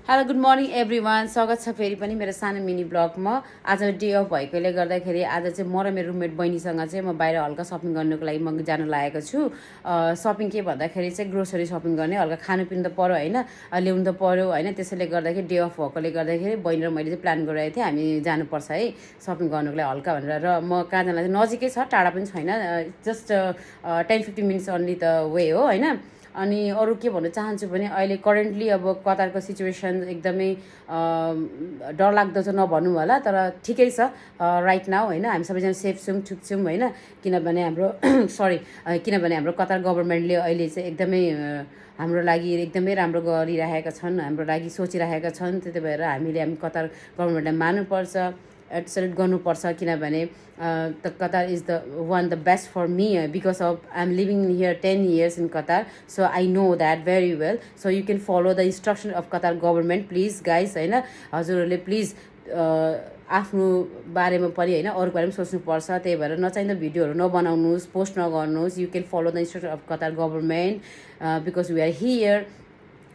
Hello good morning everyone, स्वागत छ फेरि पनि मेरो सानो मिनी ब्लगमा। आज डे अफ भएकोले गर्दाखेरि आज चाहिँ म र मेरो रुममेट बहिनीसँग चाहिँ म बाहिर हल्का सपिङ गर्नुको लागि म जान लागेको छु। सपिङ के भन्दाखेरि चाहिँ ग्रोसरी सपिङ गर्ने, हल्का खानुपिनु त पऱ्यो होइन, ल्याउनु त पऱ्यो होइन। त्यसैले गर्दाखेरि डे अफ भएकोले गर्दाखेरि बहिनी र मैले चाहिँ प्लान गरिरहेको थिएँ हामी जानुपर्छ है सपिङ गर्नुको लागि हल्का भनेर। र म कहाँ जानलाई चाहिँ नजिकै छ, टाढा पनि छैन, just 10-15 minutes only the way हो होइन। अनि अरू के भन्न चाहन्छु भने अहिले करेन्टली अब कतारको सिचुएसन एकदमै डरलाग्दो चाहिँ नभनौँ होला, तर ठिकै छ राइट नाउ होइन। हामी सबैजना सेफ छौँ, ठिक छौँ होइन, किनभने हाम्रो किनभने हाम्रो कतार गभर्मेन्टले अहिले चाहिँ एकदमै हाम्रो लागि एकदमै राम्रो गरिरहेका छन्, हाम्रो लागि सोचिरहेका छन्। त्यही भएर हामी कतार गभर्मेन्टलाई मान्नुपर्छ, एप्रिसिएट गर्नुपर्छ, किनभने Qatar is the best for me because of I'm living here 10 years in Qatar, so I know that very well. So you can follow the instruction of Qatar government, please guys होइन। हजुरहरूले please आफ्नो बारेमा पनि होइन अरूको बारेमा सोच्नुपर्छ। त्यही भएर नचाहिँदो भिडियोहरू नबनाउनुहोस्, पोस्ट नगर्नुहोस्। You can follow the instruction of Qatar government because we are here,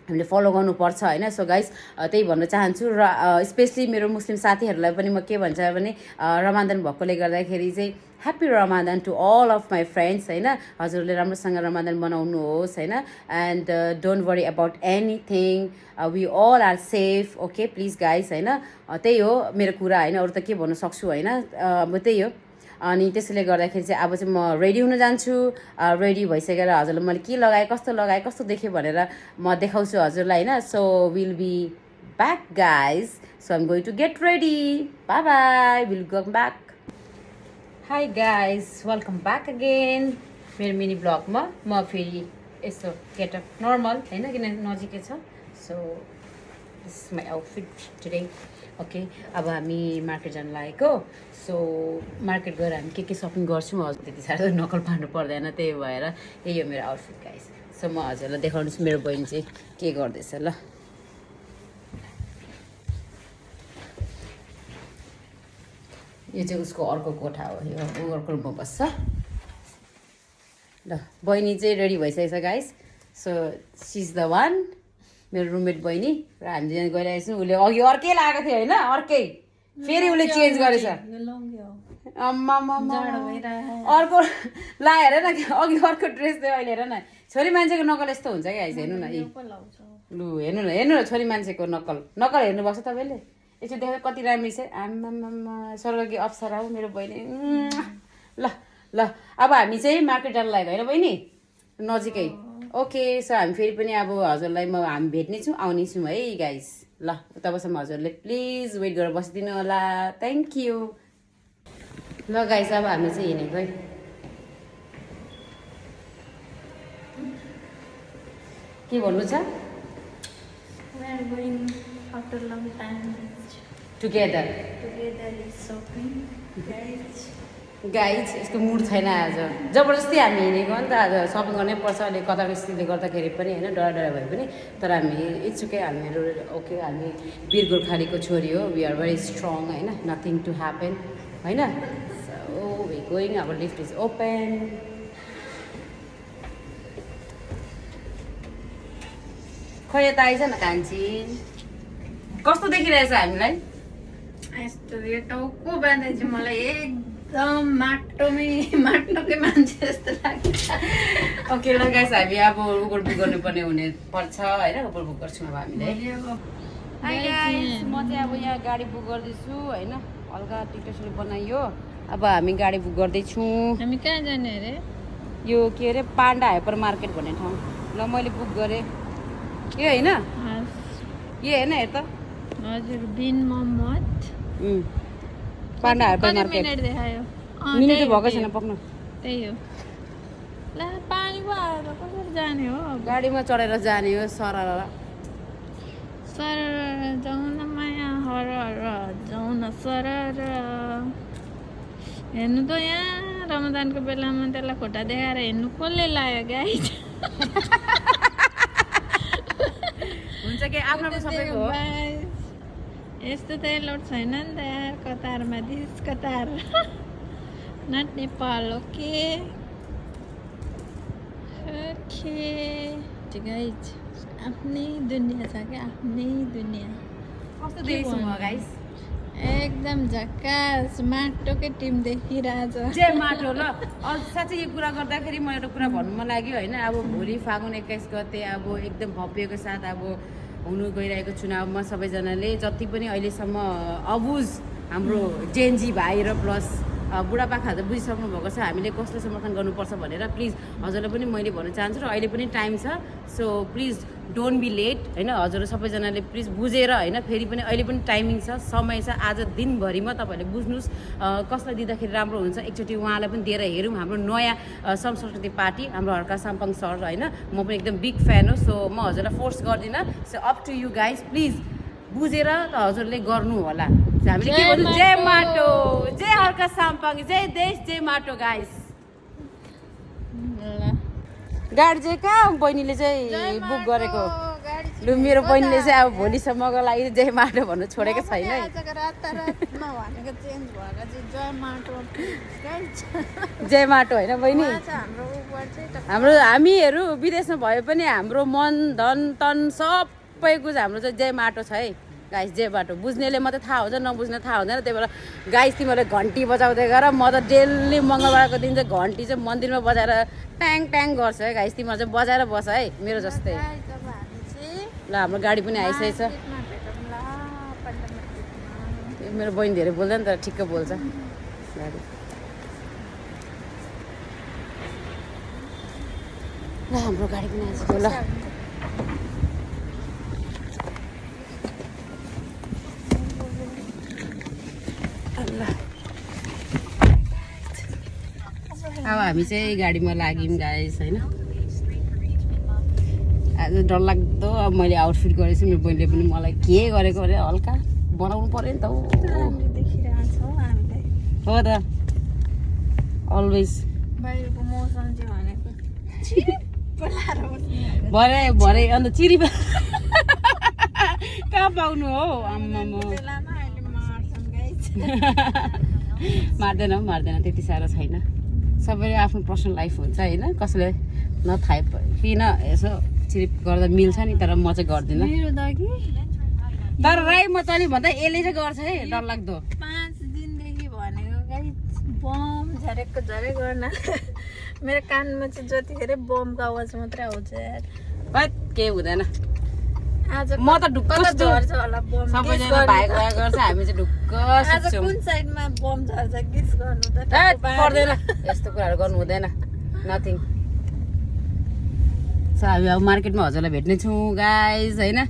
हामीले फलो गर्नुपर्छ होइन। सो गाइस त्यही भन्न चाहन्छु। र स्पेसली मेरो मुस्लिम साथीहरूलाई पनि म के भन्छ भने रमादान भएकोले गर्दाखेरि चाहिँ happy Ramadan to all of my friends होइन। हजुरहरूले राम्रोसँग रमादान बनाउनुहोस् होइन। And don't worry about anything, we all are safe, okay please guys होइन। त्यही हो मेरो कुरा होइन, अरू त के भन्नु सक्छु होइन। अब त्यही हो। अनि त्यसैले गर्दाखेरि चाहिँ अब चाहिँ म रेडी हुन जान्छु। रेडी भइसकेर हजुरलाई मैले के लगाएँ, कस्तो देखेँ भनेर म देखाउँछु हजुरलाई होइन। So will be back guys, so I'm going to get ready, bye bye, will go back. Hi guys, welcome back again मेरो मिनी ब्लगमा। म फेरि यस्तो गेटअप नर्मल होइन, किन नजिकै छ। So this is my outfit today, okay. अब हामी मार्केट जान लागेको। सो मार्केट गएर हामी के सपिङ गर्छौँ, हजुर त्यति साह्रो नकल पार्नु पर्दैन, त्यही भएर यही हो मेरो आउटफिट गाइस। सो म हजुरलाई देखाउनुहोस् मेरो बहिनी चाहिँ के गर्दैछ ल। यो चाहिँ उसको अर्को कोठा हो, यो अर्को रुममा बस्छ ल। बहिनी चाहिँ रेडी भइसकेको छ guys. So she is the one, मेरो रुममेट बहिनी। र हामी गइरहेको छौँ। उसले अघि अर्कै लगाएको थियो होइन, अर्कै फेरि उसले चेन्ज गरेछ। अर्को ला हेर न, अघि अर्को ड्रेस थियो, अहिले हेर न। छोरी मान्छेको नकल यस्तो हुन्छ क्या आइज, हेर्नु न। लु हेर्नु न छोरी मान्छेको नकल हेर्नुभएको छ तपाईँले। यसो देखेर कति राम्री छ, आम्मामा स्वर्गीय अप्सरा हो मेरो बहिनी। ल ल अब हामी चाहिँ मार्केट जान लागेको होइन बहिनी, नजिकै। ओके, सो हामी फेरि पनि अब हजुरलाई हामी भेट्ने छौँ, आउने छौँ है गाइस। ल तबसम्म हजुरले प्लिज वेट गरेर बसिदिनु होला, थ्याङ्क यू। ल गाइस अब हामी चाहिँ हिँडेको है। के भन्नु छ? टुगेदर गाइज, यसको मुड छैन आज, जबरजस्ती हामी हिँडेको नि त। आज सपिङ गर्नै पर्छ, अहिले कतारको स्थितिले गर्दाखेरि पनि होइन, डर भए पनि। तर हामी इट्सुकै, हामीहरू ओके, हामी वीर गोर्खालीको छोरी हो, वी आर भेरी स्ट्रङ होइन, नथिङ टु ह्यापन होइन। So we going, our lift is open. खै यता आइज न कान्छी, कस्तो देखिरहेछ हामीलाई? यस्तो यो टाउको बाँध्दा चाहिँ मलाई एकदम माटोकै मान्छे जस्तो लाग्छ। ओके ल गाइस, हामी अब उबर बुक गर्नुपर्ने हुने पर्छ होइन, उबर बुक गर्छौँ अब हामीले। हाई गाइस, म चाहिँ अब यहाँ गाडी बुक गर्दैछु होइन, हल्का टिकटसहरू बनाइयो। अब हामी गाडी बुक गर्दैछौँ। हामी कहाँ जाने अरे? यो के अरे पाण्डा हाइपर मार्केट भन्ने ठाउँ। ल मैले बुक गरेँ यो होइन, यो होइन हेर त। हजुर, Bin Mohammed Panda hyper market. Minute देखायो, मिनेट भएको छैन पक्नु। त्यही हो। ल पानी पो आएर कसरी जाने हो? गाडीमा चढेर जाने हो। सर जाउँ न माया, हर जाउँ न सर। हेर्नु त यहाँ रमजानको बेलामा त्यसलाई खुट्टा देखाएर हेर्नु कसले लायो गाइज? हुन्छ कि आफ्नो सबैको हो। यस्तो त एलाउड छैन नि त यार कतारमा, this Qatar not Nepal. Okay guys, आफ्नै दुनियाँ छ क्या, आफ्नै दुनियाँ। कस्तो देख्छु म गाइस एकदम झक्कास माटोकै टिम देखिरहेछ। जय माटो ल। साँच्चै यो कुरा गर्दाखेरि म एउटा कुरा भन्नु मन लाग्यो होइन। अब भोलि फागुन 21 गते अब एकदम भव्यको साथ अब हुनु गइरहेको चुनावमा सबैजनाले जति पनि अहिलेसम्म अबुझ हाम्रो जेनजी भाइ र प्लस बुढापाकाहरू त बुझिसक्नु भएको छ हामीले कसले समर्थन गर्नुपर्छ भनेर। प्लिज हजुरलाई पनि मैले भन्न चाहन्छु र अहिले पनि टाइम छ, so please don't be late होइन। हजुरहरू सबैजनाले प्लिज बुझेर होइन, फेरि पनि अहिले पनि टाइमिङ छ, समय छ, आज दिनभरिमा तपाईँहरूले बुझ्नुहोस् कसलाई दिँदाखेरि राम्रो हुन्छ। एकचोटि उहाँलाई पनि दिएर हेरौँ। हाम्रो नयाँ संस्कृति पार्टी हाम्रो हर्का साम्पाङ सर होइन, म पनि एकदम बिग फ्यान हो। सो म हजुरलाई फोर्स गर्दिनँ, so up to you guys, please बुझेर त हजुरले गर्नु होला। हामीले के भन्छौँ, जय माटो, जय हर्का साम्पाङ, जय देश, जय माटो गाइस। गाडी चाहिँ कहाँ बहिनीले चाहिँ बुक गरेको? लु मेरो बहिनीले चाहिँ अब भोलिसम्मको लागि जय माटो भन्नु छोडेको छैन है। जय माटो होइन बहिनी, हाम्रो हामीहरू विदेशमा भए पनि हाम्रो मन धन तन सबै कुछ हाम्रो चाहिँ जय माटो छ है गाइस। जय माटो बुझ्नेले मात्रै थाहा हुन्छ, नबुझ्ने थाहा हुँदैन। त्यही भएर गाइस तिमीहरूले घन्टी बजाउँदै गर, म त डेली मङ्गलबारको दिन चाहिँ घन्टी चाहिँ मन्दिरमा बजाएर ट्याङ ट्याङ गर्छ है गाइस। तिमीहरू चाहिँ बजाएर बस है मेरो जस्तै। ल हाम्रो गाडी पनि आइसकेको छ। मेरो बहिनी धेरै बोल्दैन तर ठिक्क बोल्छ गाडी। ल हाम्रो गाडी पनि आइसक्यो ल। अब हामी चाहिँ गाडीमा लाग्यौँ गाइस होइन। आज डरलाग्दो अब मैले आउटफिट गरेको छु। मेरो बहिनीले पनि मलाई के गरेको अरे हल्का बनाउनु पऱ्यो नि त हो त अलवेज। भरे भरे अन्त चिरी कहाँ पाउनु हो आम्मा। मार्दैन त्यति साह्रो छैन। सबैले आफ्नो पर्सनल लाइफ हुन्छ होइन, कसैले नथाहे किन यसो चिरिप गर्दा मिल्छ नि, तर म चाहिँ गर्दिनँ। तर राई म तैँले भन्दा यसले चाहिँ गर्छ है डरलाग्दो। 5 दिनदेखि भनेको गाई बम झरेको झरे गर्न मेरो कानमा चाहिँ जतिखेर बमको आवाज मात्रै आउँछ यार। बट केही हुँदैन। आज म त ढुक्क झर्छ होला बम। सबैजना भाइ गएर गर्छ, हामी चाहिँ ढुक्क आज सुत्छौँ। कुन साइडमा बम झर्छ गिस गर्नु त पर्दैन, यस्तो कुराहरू गर्नु हुँदैन, नथिङ। सो हामी अब मार्केटमा हजुरलाई भेट्ने छौँ गाइज होइन।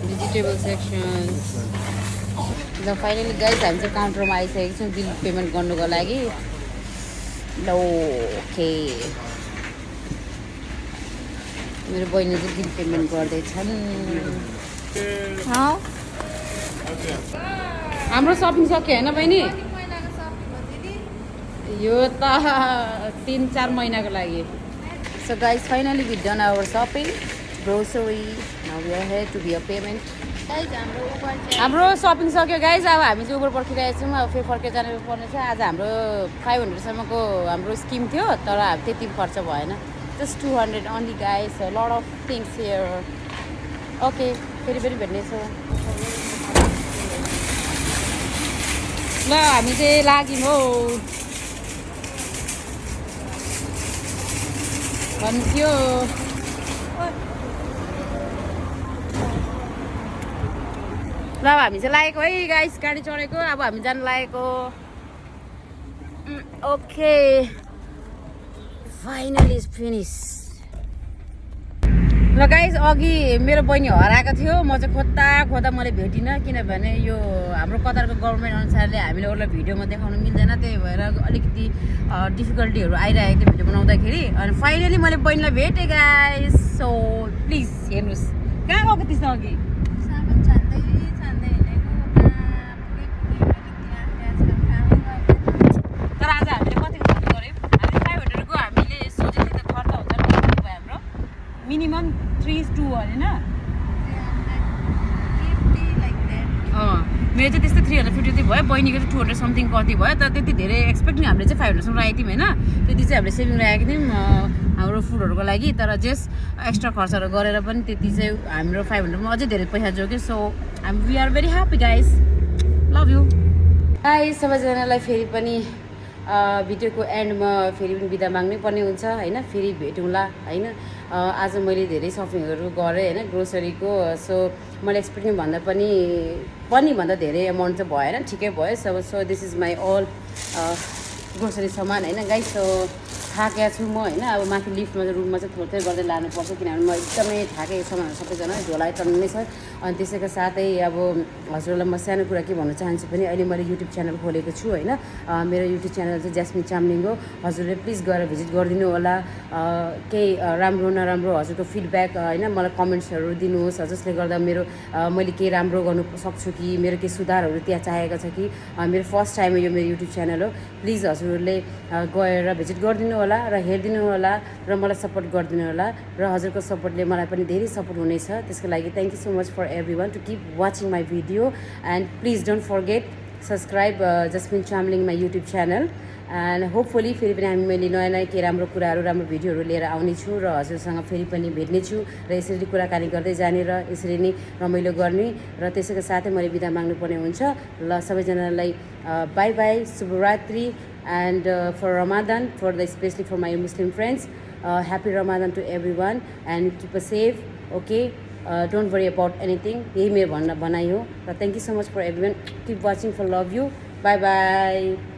भेजिटेबल सेक्सन ल। फाइनली गाइज हामी चाहिँ काउन्टरमा आइसकेको छौँ बिल पेमेन्ट गर्नुको लागि। ल ओके मेरो बहिनी चाहिँ बिल पेमेन्ट गर्दैछन्। हाम्रो सपिङ सक्यो होइन बहिनी? यो त 3-4 महिनाको लागि। So guys finally we done our shopping grocery. Now we are here to be a payment. हाम्रो सपिङ सक्यो गाइज। अब हामी चाहिँ उबर पर्खिरहेको छौँ। अब फेरि फर्केर जानु पर्ने छ। आज हाम्रो 500सम्मको हाम्रो स्किम थियो, तर त्यति खर्च भएन। Just 200 only guys. A lot of things here. Okay, फेरि पनि भेट्नेछौँ। ल हामी चाहिँ लाग्यौँ हौ भन्थ्यो। ल अब हामी चाहिँ लागेको है गाइस, गाडी चढेको। अब हामी जानु लागेको। Okay finally is finish. ल गाइस अघि मेरो बहिनी हराएको थियो, म चाहिँ खोज्दा मैले भेटिनँ। किनभने यो हाम्रो कतारको गभर्मेन्ट अनुसारले हामीले उसलाई भिडियोमा देखाउनु मिल्दैन, त्यही भएर अलिकति डिफिकल्टीहरू आइरहेको थियो भिडियो बनाउँदाखेरि। अनि फाइनली मैले बहिनीलाई भेटेँ गाइस। सो प्लिज हेर्नुहोस् कहाँ गएको त्यस्तो अघि। तर आज हामीले कतिको खर्च गऱ्यौँ? हामीले 500को हामीले सोचेको थियो त खर्च हुन्छ नि, कति भयो हाम्रो मिनिमम 3:2 होइन? मेरो चाहिँ त्यस्तै 350 भयो, बहिनीको चाहिँ 200 समथिङ कति भयो। तर त्यति धेरै एक्सपेक्ट नि हामीले चाहिँ 500सम्म राखेको थियौँ होइन। त्यति चाहिँ हामीले सेभिङ राखेको थियौँ। हाम्रो फुडहरूको लागि तर जेस एक्स्ट्रा खर्चहरू गरेर पनि त्यति चाहिँ हाम्रो 500मा अझै धेरै पैसा जोग्यो so we are very happy guys love you guys सबैजनालाई फेरि पनि भिडियोको एन्डमा फेरि पनि बिदा माग्नै पर्ने हुन्छ होइन फेरि भेटौँला होइन आज मैले धेरै सपिङहरू गरेँ होइन ग्रोसरीको सो मैले एक्सपेक्टिङ भन्दा पनि भन्दा धेरै एमाउन्ट चाहिँ भएन ठिकै भयो so this is my all grocery सामान होइन गाइस सो थाकेको छु म होइन अब माथि लिफ्टमा रुममा चाहिँ थोरै थोरै गर्दै लानुपर्छ किनभने म एकदमै थाकेको सामानहरू सबैजना झोला टन्नै छ अनि त्यसैको साथै अब हजुरलाई म सानो कुरा के भन्न चाहन्छु भने अहिले मैले युट्युब च्यानल खोलेको छु होइन मेरो युट्युब च्यानल चाहिँ ज्यास्मिन चामलिङ हो हजुरले प्लिज गएर भिजिट गरिदिनु होला केही राम्रो नराम्रो हजुरको फिडब्याक होइन मलाई कमेन्ट्सहरू दिनुहोस् जसले गर्दा मैले केही राम्रो गर्नु सक्छु कि मेरो केही सुधारहरू त्यहाँ चाहेको छ कि मेरो फर्स्ट टाइम यो मेरो युट्युब च्यानल हो प्लिज हजुरहरूले गएर भिजिट गरिदिनु होला र हेरिदिनु होला र मलाई सपोर्ट गरिदिनु होला र हजुरको सपोर्टले मलाई पनि धेरै सपोर्ट हुनेछ त्यसको लागि thank you so much for every one to keep watching my video and please don't forget subscribe Jasmine Chamling my YouTube channel and hopefully फेरि पनि मैले नयाँ नयाँ केही राम्रो कुराहरू राम्रो भिडियोहरू लिएर आउनेछु र हजुरसँग फेरि पनि भेट्नेछु र यसरी कुराकानी गर्दै जाने र यसरी नै रमाइलो गर्ने र त्यसैको साथै मैले बिदा माग्नुपर्ने हुन्छ ल सबैजनालाई बाई बाई शुभरात्रि and for Ramadan especially for my Muslim friends happy Ramadan to everyone and keep us safe okay don't worry about anything यही मेरो भनाइ हो र thank you so much for everyone keep watching for love you bye bye